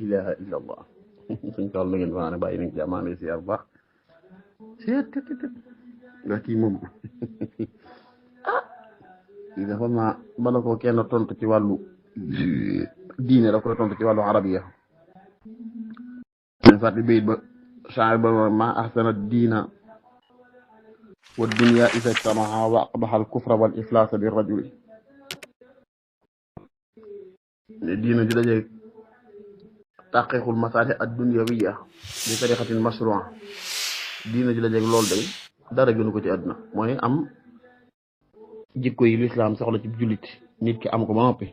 ilaha illa allah suñ toll la ngeen fanaane bàyyi nañ ci amaane si yar baax nga kii moom kii dafa naa bala ko kenn tontu ci wàllu diine da ko tontu ci wàllu arabiya dañ fàtte bayit ba shaa'ir ba ma ahsana diina wa dunya isa ijtama'a wa aqbaha al kufra wal iflasa bi rajuli ne diina ju daje taqiqul masalih ad dunyawiya bi tariqatin mashru'a diina ju daje loolu day dara gënu ko ci àdduna mooy am jikko yi lislaam soxla ci jullit nit ki am ko ba noppi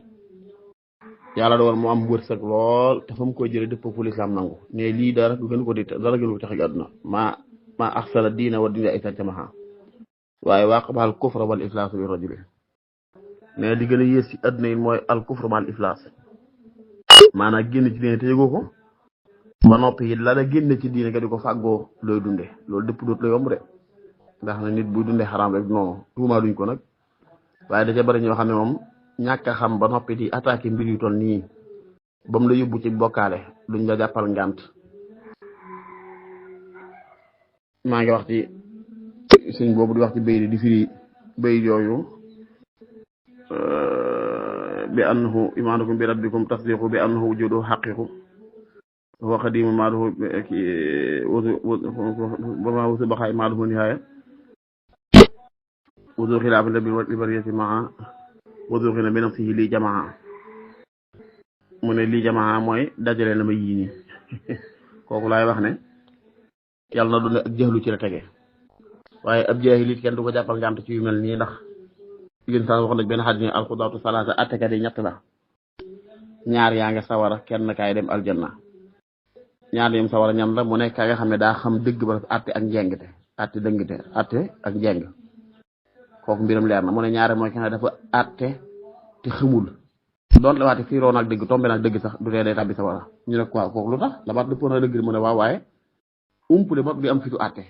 yàlla dogal mu am wërsëg lool te fa mu koy jëlee dëpp fu lislaam nangu ne lii dara gënu ko di dara gënu ko tax ci àdduna ma axsara diina wa dunya isa jamaha waaye waaqabal kufra wal iflaas bi rajuli ne li gën a yées ci àdduna yi mooy al kufra mal iflaas maanaam génn ci diine te yëgoo ko ba noppi it la génn ci diine nga di ko fàggoo looy dunde loolu dëpp doot la yomb de ndax na nit buy dundee xaraam rek non tuumaa duñ ko nag waaye da ca bari ñoo xam ne moom ñàkk a xam ba noppi di attaqué mbir yu toll nii ba mu la yóbbu ci bokkaale duñ la jàppal ngànt maa ngi wax ci sëñ boobu di wax ci béy di firi béy yooyu bi annahu imaanukum bi rabbikum tasdiqu bi annahu wujudu haqiqu wa qadimu maaluhu bama wusu baxaay maaluhu nihaaya wuzu xilaaf li bariyati maa wuzu xina bi nafsihi lii jamaa mu ne lii jamaa mooy dajale na ma yii nii kooku laay wax ne yàlla na dund ak jahlu ci la tege waaye ab jaahilit kenn du ko jàppal ngànt ci yu mel nii ndax yéen sax wax nañ benn xadis ne alxudaatu salaasa attekat yi ñett la ñaar yaa ngi sawara kenn kaay dem aljanna ñaar yam sawara ñan la mu nekk ka nga xam ne daa xam dëgg ba atte ak njengte atte dëngte atte ak njeng kooku mbiram leer na mu ne ñaare mooy ki nga dafa atte te xamul doon la waate fii roon ak dëgg tombe nag dëgg sax du tee day tàbbi sawara ñu ne waaw kooku lu tax la baat dëppoo na dëgg mu ne waaw waaye umpule bopp di am fitu atte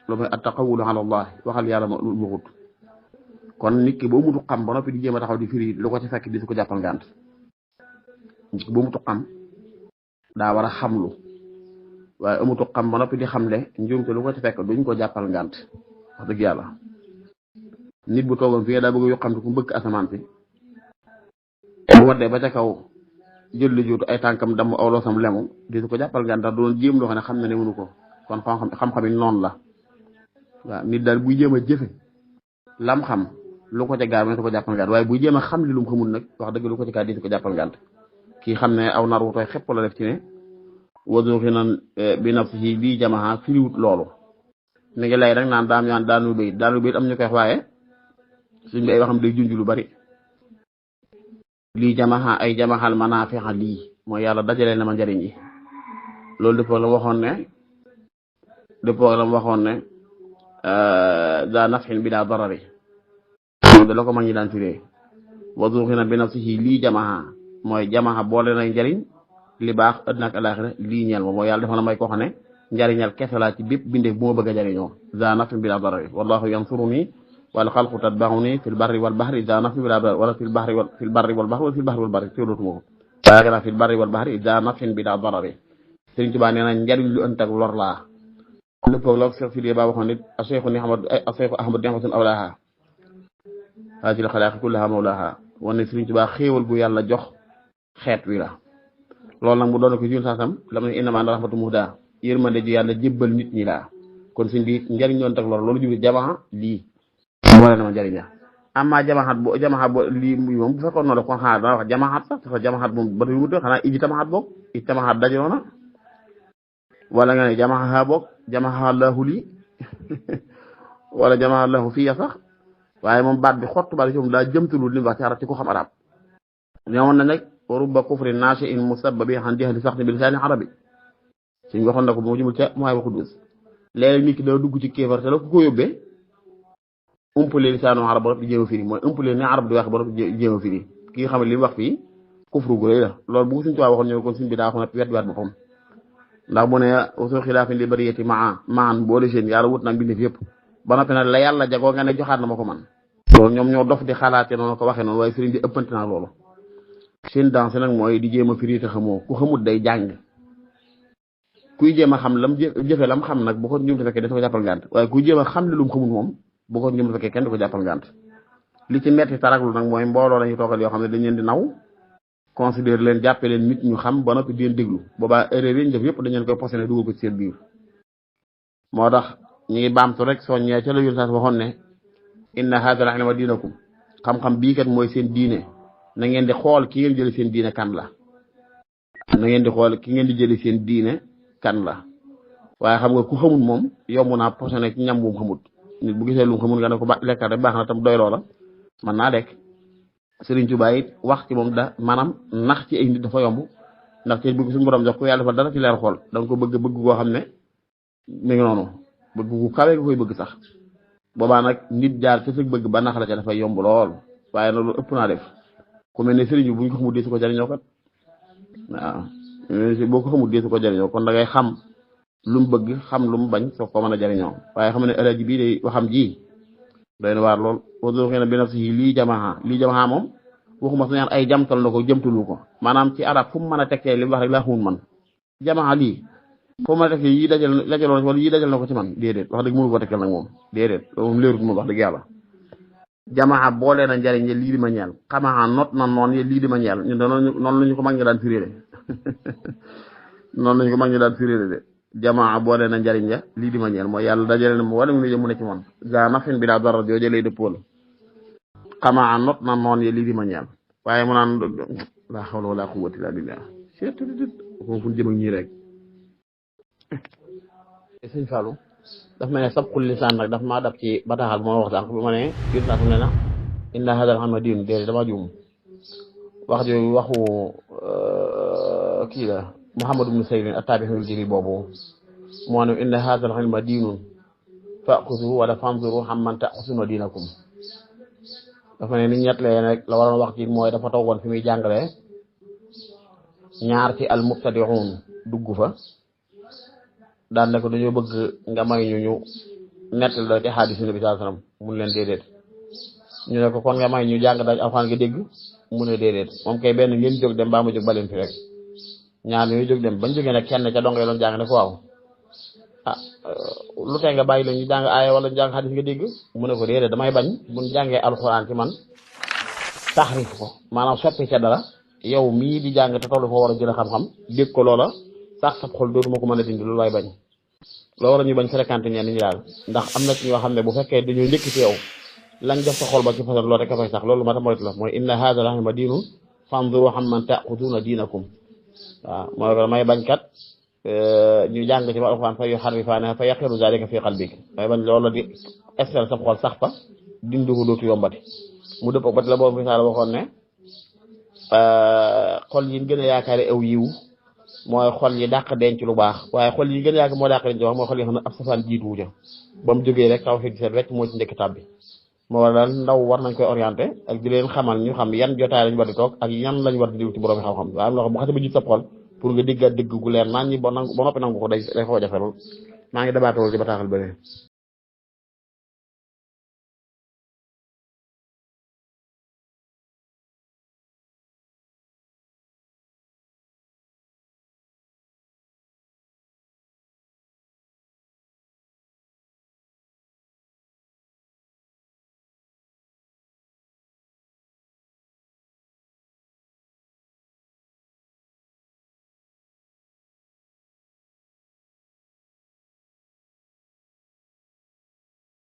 lu mooy attaqawulu ala allah waxal yàlla ma lu waxut kon nit ki boo mutu xam ba noppi di jéem a taxaw di firi lu ko ci fekk di su ko jàppal ngànt nit ki boo mutu xam daa war a xamlu waaye amutu xam ba noppi di xamle njuumte lu ko ci fekk duñ ko jàppal ngànt wax dëgg yàlla nit bu toogoon fii daa bëgg yu xam te ku mbëkk asamaan si bu waddee ba ca kaw jël li juutu ay tànkam damm aw loosam lemu di su ko jàppal ngànt ndax doon jéem loo xam ne ne mënu ko kon xam-xam yi noonu la waaw nit daal buy jéem a jëfe lam xam lu ko ca gaar ma su ko jàppal ngànt waaye buy jéem a xam li lu mu xamul nag wax dëgg lu ko ci gaar di su ko jàppal ngànt kii xam ne aw nar wu tooy xepp la def ci ne wazuxi nan bi nafsihi bii jamaa firiwut loolu mi ngi lay rek naan daanu bayit am ñu koy wax waaye suñ bi ay waxam day junj lu bari lii jamaa ay jamaxal manaafi'a lii mooy yàlla dajale na ma njariñ yi loolu dëppoo la waxoon ne daa nafxin bi daa darari moom da la ko mag ñi daan firee wazuxi nan bi nafsihi lii jamaa mooy jamaa boole nay njariñ li baax àddina ak alaaxira lii ñeel ma mooy yàlla dafa na may koo xam ne njariñal kese laa ci bépp bindeef bu ma bëgg a jariñoo za nafin bila darari wallahu yansuruni wal xalqu tatbaxuni fil barri wal bahri za nafin bila darari wala fil barri wal bahri wala fil bahri wal bahri teewlootuma ko waaye gannaaw fil barri wal bahri za nafin bila darari Sëriñ Tuubaa nee na njariñ lu ënt ak lor laa lépp la Cheikh Sidiya Ba waxoon nit acheikhu ahmad ni'matun awlaaha haajil xalaaqi kullaha mawlaaha wane Sëriñ Tuubaa xéewal bu yàlla jox xeet wi la loolu nag mu doon ko jun saasam la mu ne innamaa ana rahmatu muhdaa yërmande ji yàlla jébbal nit ñi laa kon suñ bi njariñ ñoon teg lor loolu jubli jamaa lii boole na ma njariñ la amma jamaxat bo lii moom bu fekkoon noonu la kon xanaa dana wax jamaxat sax dafa jamaxat moom ba tey wute xanaa ijtamaxat boog ijtamaxat dajaloo na wala nga ne jamaxa boog jamaxa lahu lii wala jamaxa lahu fiya sax waaye moom baat bi xottu baat bi moom daa jëmtalul li mu wax ci arab ci ko xam arab ñëwoon na nag wa rubba kufrin naashi'in musabbabi an jahli saxni bi lisaani arabi suñ waxoon na ko moo jëmul ca mooy waxu dus léeg-léeg nit ki dana dugg ci kéefar te la ku ko yóbbee umpale lisaanu arab ba di jéem a firi mooy umpale ne arab di wax ba jéem a firi kii xam ne li mu wax fii kufru gu rëy la loolu bu suñ tuwaa waxoon ñëw kon suñ bi daa waxoon wet waat boppam ndax bu ne usul xilaafin li bariyati maan boole seen yàlla wut nag bindéef yëpp ba noppi nag la yàlla jagoo nga ne joxaat na ma ko man loolu ñoom ñoo dof di xalaate noonu ko waxee noonu waaye sëriñ bi ëppante naa loolu seen danse nag mooy di jéem a firi te xamoo ku xamut day jàng kuy jéem a xam lam jëfe lam xam nag bu ko njumte fekkee dafa ko jàppal ngànt waaye kuy jéem a xam ne lu mu xamul moom bu ko njumte fekkee kenn du ko jàppal ngànt li ci metti taraglu nag mooy mbooloo lañuy toogal yoo xam ne dañ leen di naw considère leen jàppe leen nit ñu xam ba noppi di leen déglu boobaa erreur yi ñu def yëpp dañ leen koy posé ne dugal ko ci seen biir moo tax ñu ngi baamtu rek soññee ca la yun saas waxoon ne inna hadha al ilma diinakum xam-xam bii kat mooy seen diine na ngeen di xool ki ngeen jëli seen diine kan la na ngeen di xool ki ngeen di jëli seen diine kan la waaye xam nga ku xamul moom yomb naa posé ne ci ñam bu mu xamut nit bu gisee lu mu xamul nga ne ko lekkal rek baax na tam doy loola mën naa lekk Sëriñ Tuubaa it wax ci moom da maanaam nax ci ay nit dafa yomb ndax ci bëgg suñu borom jox ko yàlla dafa dara ci leer xool da nga ko bëgg koo xam ne mi ngi noonu bëgg gu kawe nga koy bëgg sax boobaa nag nit jaar ca sa bëgg ba nax la ca dafay yomb lool waaye nag loolu ëpp naa def ku mel ne sëriñ bi bu ñu ko xamul deesu ko jariñoo kat waaw boo ko xamul deesu ko jariñoo kon da ngay xam lu mu bëgg xam lu mu bañ soo ko mën a jariñoo waaye xam ne alaaji bii day waxam ji doy na waar lool wado xëy na bi nafsihi lii jamaa moom waxuma sa ñaan ay jamtal na ko jëmtalu ko maanaam ci arab fu mu mën a tekkee li mu wax rek laa xamul man jamaa lii fu mu mën a tekkee yii dajaloon wala yii dajal na ko ci man déedéet wax dëgg mënu ko tekkal nag moom déedéet loolu moom leerut moom wax dëgg yàlla jamaa boole na njariñ lii di ma ñeel xamaa not na noon ye lii di ma ñeel ñun noonu la ñu ko mag ñi daan firéere noonu la ñu ko mag ñi daan firéere de jamaa boole na njariñ ja lii di ma ñeel mooy yàlla dajale na mu wala mu ne ci man ga nafin bi daa dara jooju lay dëppool xamaa not na noon ye lii di ma ñeel waaye mu naan laa hawla wala quwwata illa billah ko fu jëm ak ñii rek sëñ Fallou daf ma ne sabqul lisaan nag daf maa dab ci bataaxal bu ma wax sànq bu ma ne biir saa su ne na inna hadal xam na diin déedéet dama juum wax jooju waxu kii la Muhammad ibn Sayyid at-Tabi'ul Jili boobu moo ne inna hadal ilma diinun fa'khudhuhu wala fanzuru amman ta'khudhuna diinakum dafa ne ni ñettlee rek la waroon wax ci mooy dafa toogoon fi muy jàngale ñaar ci al mubtadi'un dugg fa daan ne ko dañoo bëgg nga may ñu nettal la ci xaadisu Nabi sallallahu alayhi wasallam mun leen déedéet ñu ne ko kon nga may ñu jàng daaj alxuraan nga dégg mu ne déedéet moom kay benn ngeen jóg dem baa ma jóg baleen fi rek ñaar ñooy jóg dem bañ jógee nag kenn ca dongee doon jàng ne ko waaw lu tey nga bàyyi la ñu jàng aaya wala ñu jàng xaadis nga dégg mu ne ko déedéet damay bañ buñ jàngee alxuraan ci man taxrif ko maanaam soppi ca dara yow mii di jàng te tollu foo war a jël xam-xam dégg ko loola sax sab xol dootuma ko mën a dindi loolu lay bañ loo war a ñu bañ fréquenté ñenn ñi daal ndax am na ci ñoo xam ne bu fekkee dañoo njëkk ci yow lañ def sa xol ba ci fasal loolu rek a fay sax loolu ma ta moytu la mooy inna hadha al ilma diinun fanzuru amman ta'khuduna diinakum waaw mooy ko may bañ kat ñu jàng ci alxuraan fa yuharrifuunahu fa yaqiru zaalika fi qalbik may bañ loolu di estel sa xol sax fa dindi ko dootu yombati mu dëpp ba la boobu misaal waxoon ne xol yi gën a yaakaare aw yiw mooy xol yi dàq denc lu baax waaye xol yi gën a yàgg moo dàq denc wax mooy xol yi xam ne ab safaan jiitu wu ja ba mu jógee rek taw fi set rek moo ci njëkk tàbbi moo war daal ndaw war nañ koy orienté ak di leen xamal ñu xam yan jotaay lañ war di toog ak yan lañ war di diw ci borom xam-xam waaye am na xam bu xasee ba jiit sa xol pour nga déggaat dégg gu leer naan ñi ba noppi nangu ko day xaw a jafe lool maa ngi dabaatawul ci bataaxal bële